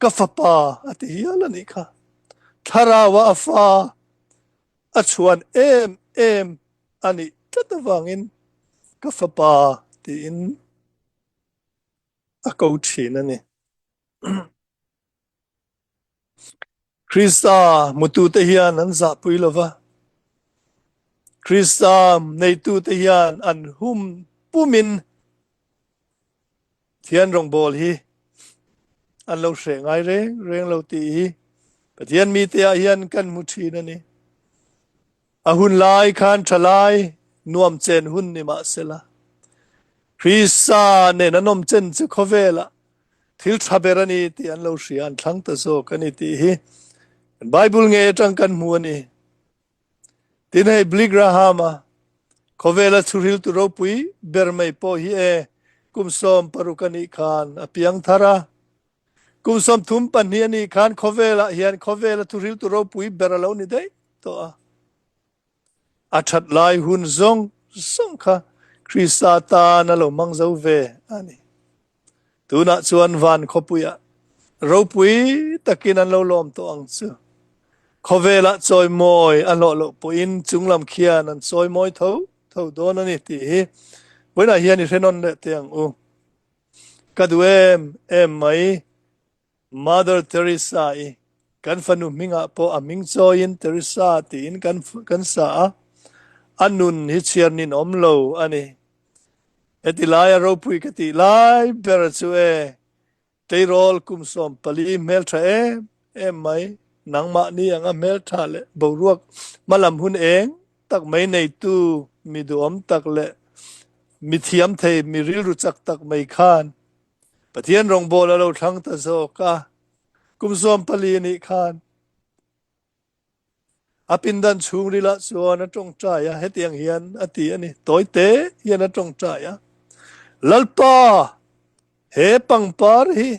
ka fapa a ti hial a nih kha. Thlarau ah a fa a chhuan em em a nih tlat avangin ka fapa tiin a ko thin a ni. Krista hmutute hian an zahpui lo va, Krista neitute hian an hum pumin Pathian rawngbâwl hi an lo hreh ngai reng reng lo tih hi Pathian mite ah hian kan hmu thin a ni. A hun lai khan thalai nuam chen hun ni mahsela, Krista nen an awm chen chu khawvelah thil tha ber a ni tih an lo hria, an thlang ta zawk a ni tih hi kan Bible ngei atang kan hmu a ni. Tin hei Billy Graham-a khawvela chhuhriltu ropui ber mai pawh hi e kum 16 a nih khan a piang thar a. Kum 32 a nih khan khawvelah hian khawvela thuhriltu ropui ber a lo ni daih tawh a. A that lai hun zawng zawng kha Krista tan a lo hmang zo ve a ni. Tunah chuan van khawpuiah ropui takin an lo lawm tawh ang chu. Khawvelah chawimawi a hlawh loh pawhin chunglam khian an chawimawi tho tho dawn a ni tih hi vawiinah hian i hre nawn leh teh ang u. Ka duh em em mai. Mother Teresa i kan fanu hmingah pawh a hming chawiin Teresa tiin kan kan sa a, a nun hi chhiar nin awm lo a ni. Heti laia ropui ka tih lai ber chu e, tleirawl kum 14 hmeltha em em mai, nangmahni anga hmeltha leh boruak hmalam hun eng tak mai neitu mi duhawm tak leh mi thiam thei mi rilru chak tak mai khan Pathian rawngbâwl a lo thlang ta zâwk a. Kum 14 a nih khân a pindan chhûngrilah chuan a ṭawngṭai a, hetiang hian a ti a ni, tawi tê hian a ṭawngṭai a, Lalpa, he pangpar hi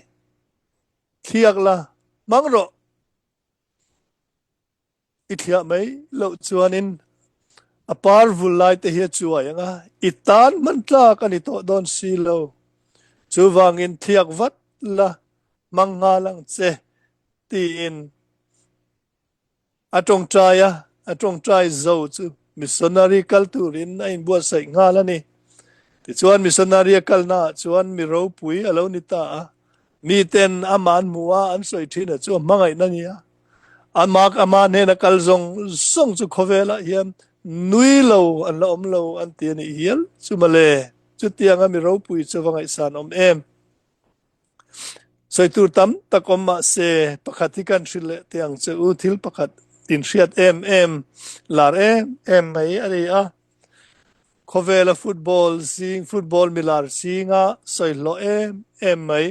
thliak la, hmang rawh. I thliah mai loh chuanin a par vul lai te hi a chuai ang a, i tan hman tlak a ni tawh dawn si lo. Chuvangin thliak vat la, hmang nghal ang che, tiin a tawngtai a, a tawngtai zo chu missionary kal turin a inbuatsaih nghal a ni. Tichuan missionary a kalna ah chuan mi ropui a lo ni ta a, miten amah an hmuh a, an sawi thin a chu a hmangaihna a ni a. Ama ama hnena kal zawng zawng chu khawvelah hian nui lo an la awm lo an ti a nih hial chu mawle. Chutianga mi ropui chu va ngaihsan awm em. Sawi tur tam tak awm mah se pakhat hi kan hrilh leh teh ang che u, thil pakhat inhriat em em, lar em em mai a ni a. Khawvela football zing, football milar zinga sawi hlawh em em mai.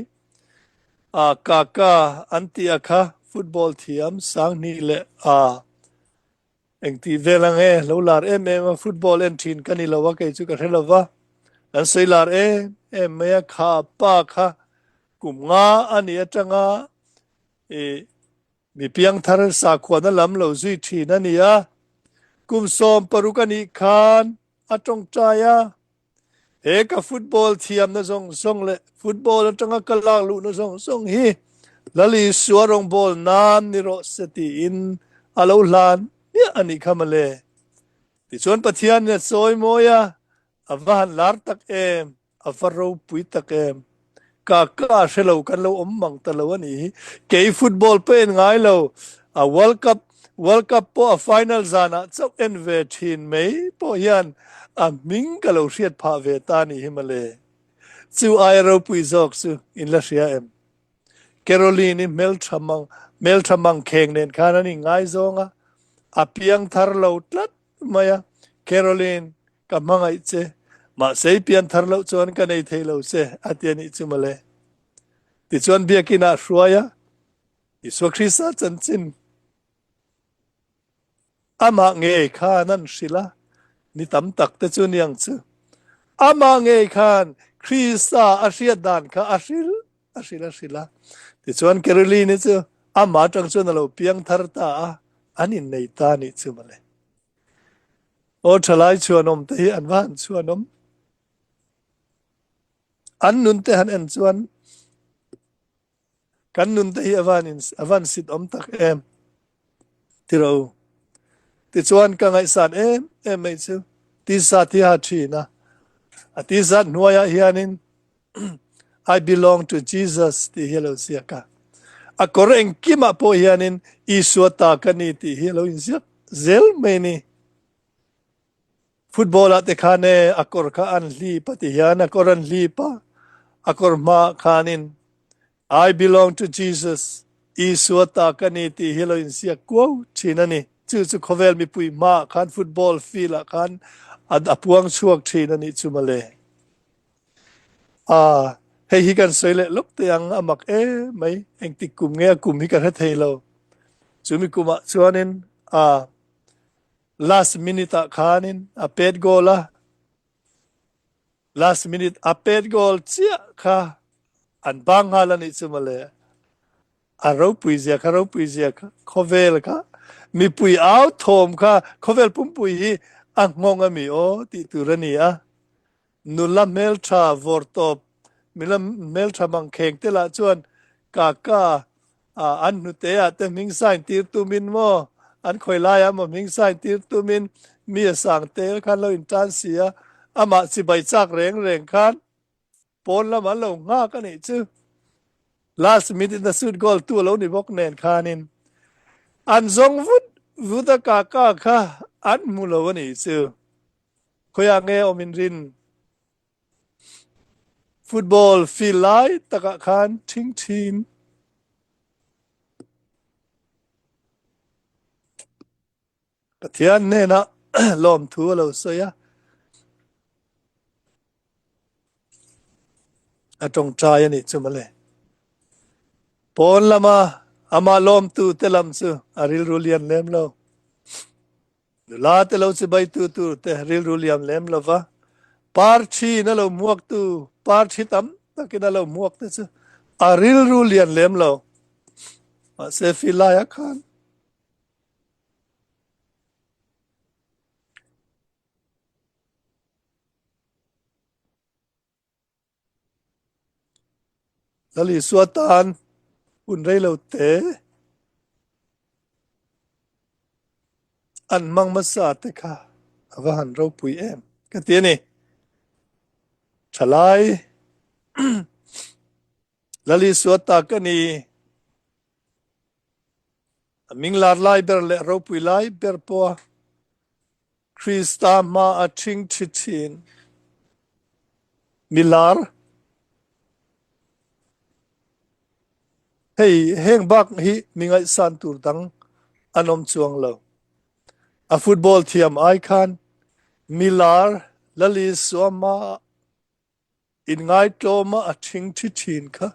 A Kaka an tih a kha football thiam 2000 leh a Engtih vel ang e, lo lar em em a, football en thin ka ni lo a, kei chu ka hre lo va, kan sawi lar em em mai a, kha pa kha kum nga a nih atanga i mi piangthar sakhuana lam lo zui thin a ni a, kum 16 a nih khan a tawngtai a. He ka football thiamna zawng zawng leh football atanga ka lak luhna zawng zawng hi Lal Isua rawngbâwl nan ni rawh se tiin a lo hlan hmiah a nih kha mawle. Tichuan Pathianin a chawi mawi a, a va han lar tak em, a va ropui tak em. Ka ka hre lo kan lo awm mang ta lo a nih hi. Kei football pawh en ngai lo, a World Cup World Cup pawh a final zanah chauh en ve thin mai pawh hian a hming ka lo hriat phah ve ta nih hi mawle. Chu aia ropui zawk chu in la hria em? Caroline-i hmeltha mang hmeltha mangkheng nen khan an inngaizawng a, a piang thar lo tlat mai a, Caroline, ka hmangaih che, mahse i pian thar loh chuan ka nei thei lo che, a ti a nih chu mawle. Tichuan biakin ah hruai a, Isua Krista chanchin amah ngei khan an hrilh a, ni tam tak te chu niang chu. Amah ngei khan Krista a hriat dan kha a hrilh a hrilh a hrilh a. Tichuan Caroline-i chu amah atang chuan a lo piang thar ta a, an innei ta a nih chu mawle. Aw thalai chhuanawm te hi an va han chhuanawm. An nun te han en chuan kan nun te hi a van in a van sit awm tak em. Tiro. Tichuan ka ngaihsan em em mai chu tisa thi ha thin a. A tisa hnuaiah hianin I belong to Jesus tih hi a lo ziak a. A kawr engkimah pawh hianin Isua ta ka ni tih hi a lo inziak zel mai ni. Football ah te khan e a kawr kha an hlip a ti hian a kawr an hlip a, a kawr hmaah khanin I belong to Jesus, Isua ta ka ni tih hi a lo inziak kuau thin a ni. Chu chu khawvel mipui hmaah khan football field ah khan a puang chhuak thin a nih chu mawle. A, hei hi kan sawi leh lawk teh ang, a mak em mai, engtik kum nge a kum hi ka hre thei lo. Chumi kumah chuanin a last minute ah khanin a pet goal a, last minute a pet goal chiah kha an bang nghal a nih chu mawle. A ropui zia kha ropui zia kha khawvel kha mipui au thawm kha khawvel pumpui hi a nghawng a mi aw tih tur a ni a. Nula hmeltha vawr tawp, nula hmeltha mangkheng te lah chuan Kaka an hnute ah te hming sign tir tumin maw, an khawi laiah maw hming sign tir tumin mi a sang tel khan lo intan si a, amah chibai chak reng reng khan pawn lam an lo nghak a nih chu. Last minute a shoot goal tu a lo ni bawk nen khanin an zawng vut vut a Kaka kha an hmu lo a nih chu. Khawiah nge awm in rin? Football field lai takah khan ṭhing ṭhin. Pathian hnenah lawmthu a lo sawi a. A ṭawngṭai a nih chu mawle. Pawn lama amah lawmtu te lam chu a rilru lian lem lo. Nula te lo chibai tu tur te rilru liam lem lo va, par thin a lo hmuak tu, par thi tam takin a lo hmuak te chu a rilru lian lem lo. Mahse Philaia khan Lal Isua tan hun rei lo te an hmang hmasa te kha a va han ropui em ka ti a ni. Thalai Lal Isua ta ka ni. A ming lar lai ber leh ropui lai ber pawha Krista hma a ṭhing ṭhi ṭhin. Mi lar Hei heng bak hi mi ngaihsan tur dang an awm chuang lo. A football thiam ai khan mi lar Lal Isua hma Inngaitlawma a ṭhingṭhi ṭhin kha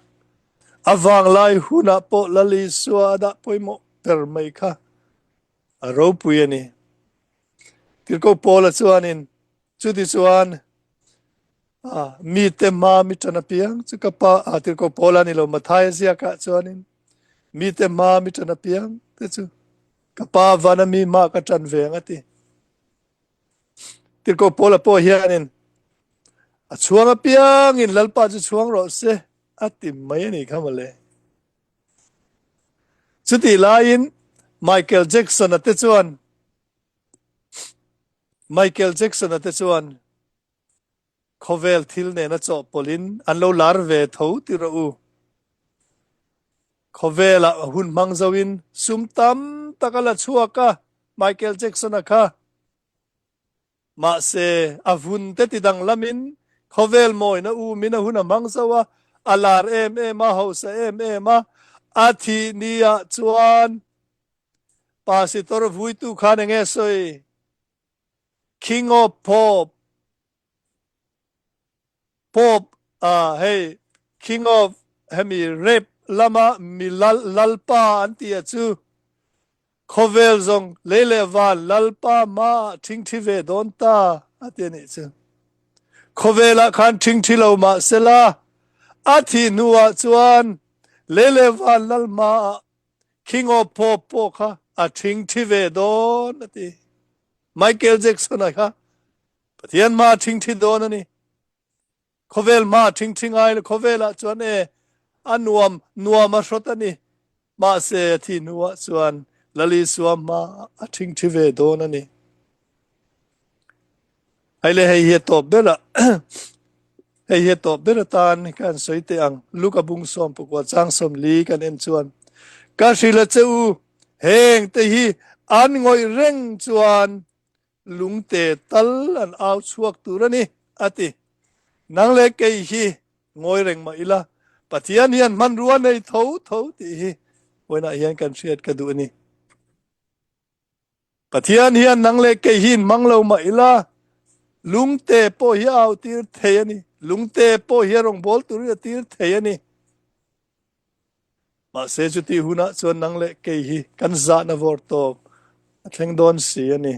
a vanglai hunah pawh Lal Isua a dah pawimawh ber mai kha a ropui a ni. Tirhkoh Paula chuanin, Chutichuan, mite hma mi ṭan apiang chu ka pa, Tirhkoh Paula a ni lo, Mathaia ziakah chuanin, mite hma mi ṭan apiang te chu ka pa vana mi hma ka ṭan ve ang a ti. Tirhkoh Paula pawh hianin a chhuang apiangin Lalpa chu chhuang rawh se a ti mai a nih kha mawle. Chutih laiin Michael Jackson-a te chuan Michael Jackson-a te chuan Khawvel thil nena chawhpawlhin an lo lar ve tho ti rawh u. Khawvelah hun hmang zoin sum tam tak a la chhuak a, Michael Jackson-a kha. Mahse, a vun te ti danglamin khawvel mawina umin a hun a hmang zo a, a lar em em a, hausa em em a, a thih ni ah chuan Pasitor vuitu khan enge sawi? King of Pop, Pop ah hei King of hemi rap lama mi lal lalpa an tih a chu khawvel zawng lei leh van lalpa hma ah ṭhingṭhi ve dawn ta a ti a nih chu. Khawvel ah khan ṭhingṭhi lo mah sela a thih hnu ah chuan lei leh van lal hma ah King of Pop pawh kha a ṭhingṭhi ve dawn a ti. Michael Jackson-a kha Pathian hma a ṭhingṭhi dawn a ni. Khawvel hma a ṭhingṭhi ngai lo, khawvelah chuan e a nuam nuam a hrawt a ni. Mahse a thih hnuah chuan Lal Isua hma a ṭhingṭhi ve dawn a ni. Hei le hei hi a tawp ber a hei hi a tawp ber atan ka han sawi teh ang Luka bung sawm pakua chang 40 kan en chuan ka hrilh a che u heng te hi an ngawih reng chuan lungte tal an au chhuak tur a ni a ti nang leh kei hi ngawi reng mah ila Pathian hian hmanrua nei tho tho tih hi vawiinah hian kan hriat ka duh a ni. Pathian hian nang leh kei hi in hmang lo mah ila, lungte pawh hi a au tir thei a ni. Lungte pawh hi a rawngbâwl turin a tir thei a ni. Mahse chutih hunah chuan nang leh kei hi kan zahna vawr tawp a thleng dawn si a ni.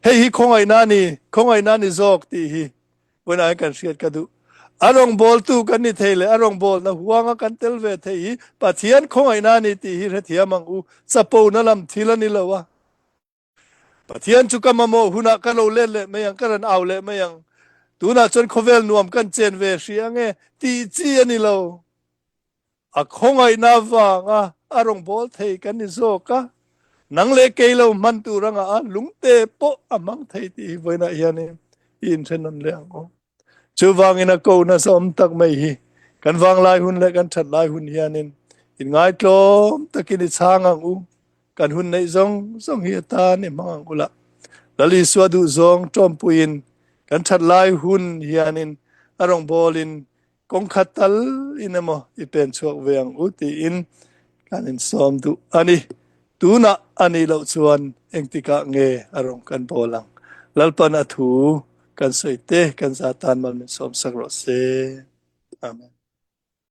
Hei hi khawngaihna a ni, khawngaihna a ni zawk tih hi Vawiinah hian kan hriat ka duh. A rawngbawltu kan ni thei leh a rawngbawlna huanga kan tel ve thei hi Pathian khawngaihna a ni tih hi hrethiam ang u. Chapona lam thil a ni lo a. Pathian chu ka mamawh hunah ka lo let leh mai ang, ka rawn au leh mai ang. Tunah chuan khawvel nuam kan chen ve hria ange tih chi a ni lo. A khawngaihna avanga a rawngbâwl thei kan ni zawk a, nang leh kei lo hman tur anga a lungte pawh a hmang thei tih hi vawiinah hianin i inhrenawn leh ang aw. Chuvangin a ko nasa awm tak mai hi kan vanglai hun leh kan that lai hun hianin inngaitlawm takin i chhang ang u, kan hun neih zawng zawng hi atan i hmang ang u lah. Lal Isua duhzawng ṭawmpuiin kan that lai hun hianin a rawngbâwlin Kawng khat tal in emaw i pen chhuak ve ang u tiin kan insawm duh a ni. Tunah a nih loh chuan engtikah nge a rawng kan bawl ang? Lalpan a thu kan sawi te kan za tan mal min sawm sak rawh se. Amen.